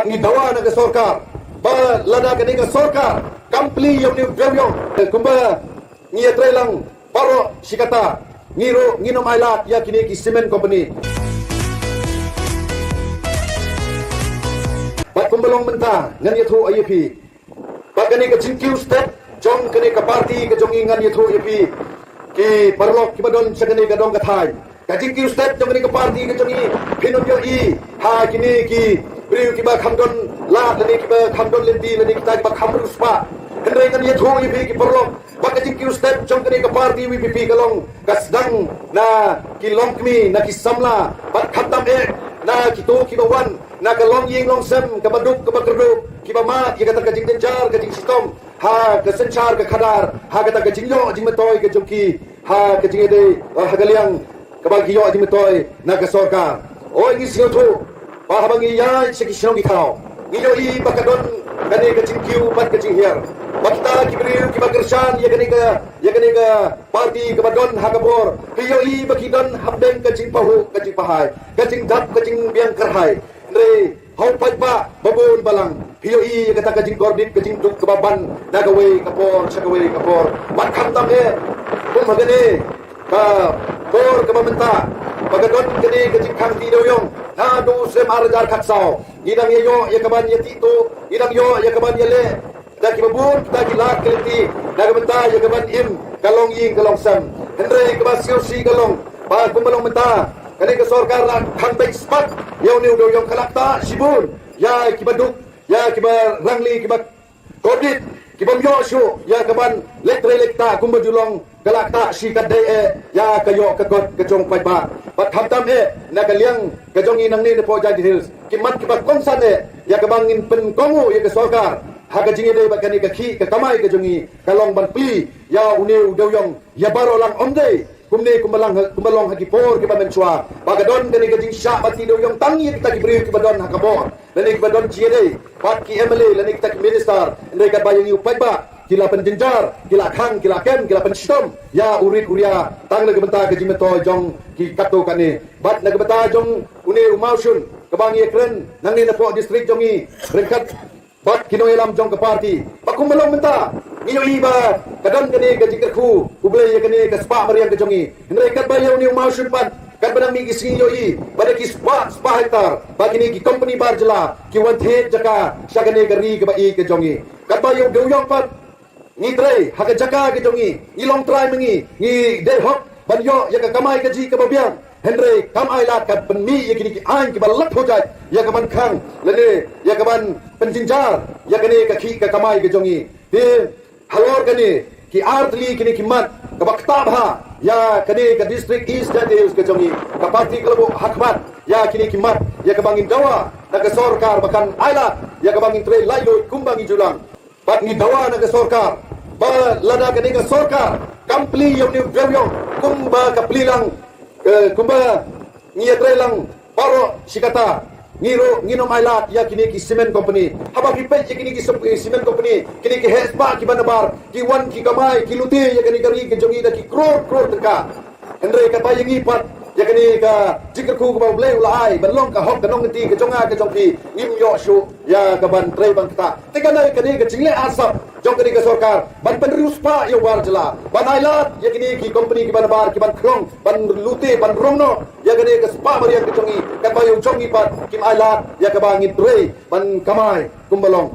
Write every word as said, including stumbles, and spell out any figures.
Ngi dawa na ka sorkar ba lada kane ka sorkar kam plie ïa une u dewiong, kumba ngi ïatrei lang baroh shi katta, ngi ruh ngin ym ailad ïa kine ki cement company. Bad kumba long mynta ngan ïathuh ïa phi ba kane ka jingkiew stet jong kane ka party ka jong ngi, ngan ïathuh ïa phi ki paralok kiba don sha kane ka dong ka thaiñ. Ka jingkiew stet jong kane ka party ka jong ngi, phin ym ïohi ha kine ki briew kiba kham don lad lane kiba kham don lynti lane kita kiba kham riewspah. Hynrei ngan ïathuh ïa phi ki paralok ba ka jingkiew stet jong kane ka party VPP ka long ka sdang na ki longkmie, na ki samla bad khamtam eh na kito kiba wan na ka longïing longsem kaba duk kaba kyrduh, kiba mad ïa kata ka jingjynjar ka jingshitom ha ka synshar ka khadar, ha kata ka jingïoh jingmyntoi ka jong ki ha ka jingïadei, ha ka liang kaba ki ïoh jingmyntoi na ka sorkar. Oi, ngi sngewthuh ba haba ngi ïaid sha ki shnong ki thaw, ngi ïohi ba ka don kane ka jingkiew bad ka jinghiar. Ba kita ki briew kiba kyrshan ïa kane ka, ïa kane ka party kaba don ha ka bor, ki ïohi ba ki don hapdeng ka jingpahuh ka jingpahai, ka jingdap ka jingbiang kyrhai. Hynrei ha u paidbah ba bun balang, phi ïohi ïa kata ka jingkordit ka jingduk kaba ban na kawei ka por sha kawei ka por. Bad khamtam eh kum ha kane ka por kaba mynta ba ka don kane ka jingkhang kti dewiong naduh u snem ar hajar khatsaw, ngi dang ïa ïoh ïa kaban ïa tih tuh, ngi dang ïoh ïa kaban ïa leh da kiba bun kita ki lad ki lynti na ka bynta ïa kaban im ka longïing ka longsem. Hynrei kaba sngewsih ka long ba kumba long mynta, kane ka sorkar la khang beit spat ïa une u dewiong, ka la ktah shibun ïa kiba duk, ïa kiba rangli, kiba kordit, kibym ïoh shuh ïa kaban leh trei leh ktah kumba ju long, ka la ktah shi katdei eh ïa ka ïoh ka kot ka jong u paidbah. Bad khamtam eh na ka liang ka jong ngi nangne na poh Jaintia Hills, ki mat kiba kongsan eh ïa kaba ngin pynkohnguh ïa ka sorkar ha ka jingïadei bad kane ka khih ka kamai ka jong ngi, ka long ban plie ïa une u dewiong ïa baroh lang, ym dei kumne kumba lang, kumba long ha ki por kiba mynshuwa ba ka don kane ka jingshah ba kti dewiong tang ïa kita ki briew kiba don ha ka bor lane kiba don jingïadei bad ki MLA lane kita ki minister. Hynrei katba ïa ngi u paidbah ki la pynjynjar, ki la khang, ki la kem, ki la pynshitom ïa u rit u ria tang na ka bynta ka jingmyntoi jong ki katto katne. Bad na ka bynta jong une u mawshun kaba ngi ïakren nangne na poh district jong ngi ryngkat bad ki nongïalam jong ka party, ba kumba long mynta ngi ïohi ba ka don kane ka jingkyrkhu U Blei ïa kane ka spah mariang ka jong ngi. Hynrei katba ïa une u mawshun pat, katba nang mih ki sngi ïohi ba da ki spah spah hektar ba kine ki company bar jylla ki wan thied jaka sha kane ka ri kaba ïeit ka jong ngi. Katba ïa u dewiong pat, ngi trei ha ka jaka ka jong ngi, ngi long trai ma ngi, ngi dei hok ban ïoh ïa ka kamai kajih kaba biang. Hynrei kam ailad, ka pynmih ïa kine ki aiñ kiba lap hujat ïa kaban khang lane ïa kaban pynjynjar ïa kane ka khih ka kamai ka jong ngi. Te halor kane ki ar tylli kine ki mat kaba ktah bha ïa kane ka district East Jaintia Hills ka jong ngi, ka party ka la buh ha khmat ïa kine ki mat ïa kaba ngin dawa na ka sorkar ba kan ailad ïa kaba ngin trei laitluid kumba ngi ju lang. Bad ngi dawa na ka sorkar ba lada kane ka sorkar kam plie ïa une u dewiong kumba ka plie lang, eh, kumba ngi ïatrei lang baroh shi katta, ngi ruh ngin ym ailad ïa kine ki cement company. Haba phi peit ïa kine ki sem-, eh, cement company, kine ki heh spah kiba nabar, ki wan ki kamai, ki lute ïa kane ka ri ka jong ngi da ki klur klur tyngka. Hynrei katba ïa ngi pat, ïa kane ka jingkyrkhu kaba U Blei u la ai ban long ka hok ka nongkynti ka jong nga ka jong phi, ngim ïoh shuh ïa kaban trei ban ktah. Te kane, kane ka jingleh arsap jong kane ka sorkar ban pynriewspah ïa u bar jylla, ban ailad ïa kine ki company kiba nabar kiban khlong, ban lute, ban rong noh ïa kane ka spah mariang ka jong ngi, katba ïa u jong ngi pat kim ailad ïa kaba ngin trei ban kamai kumba long.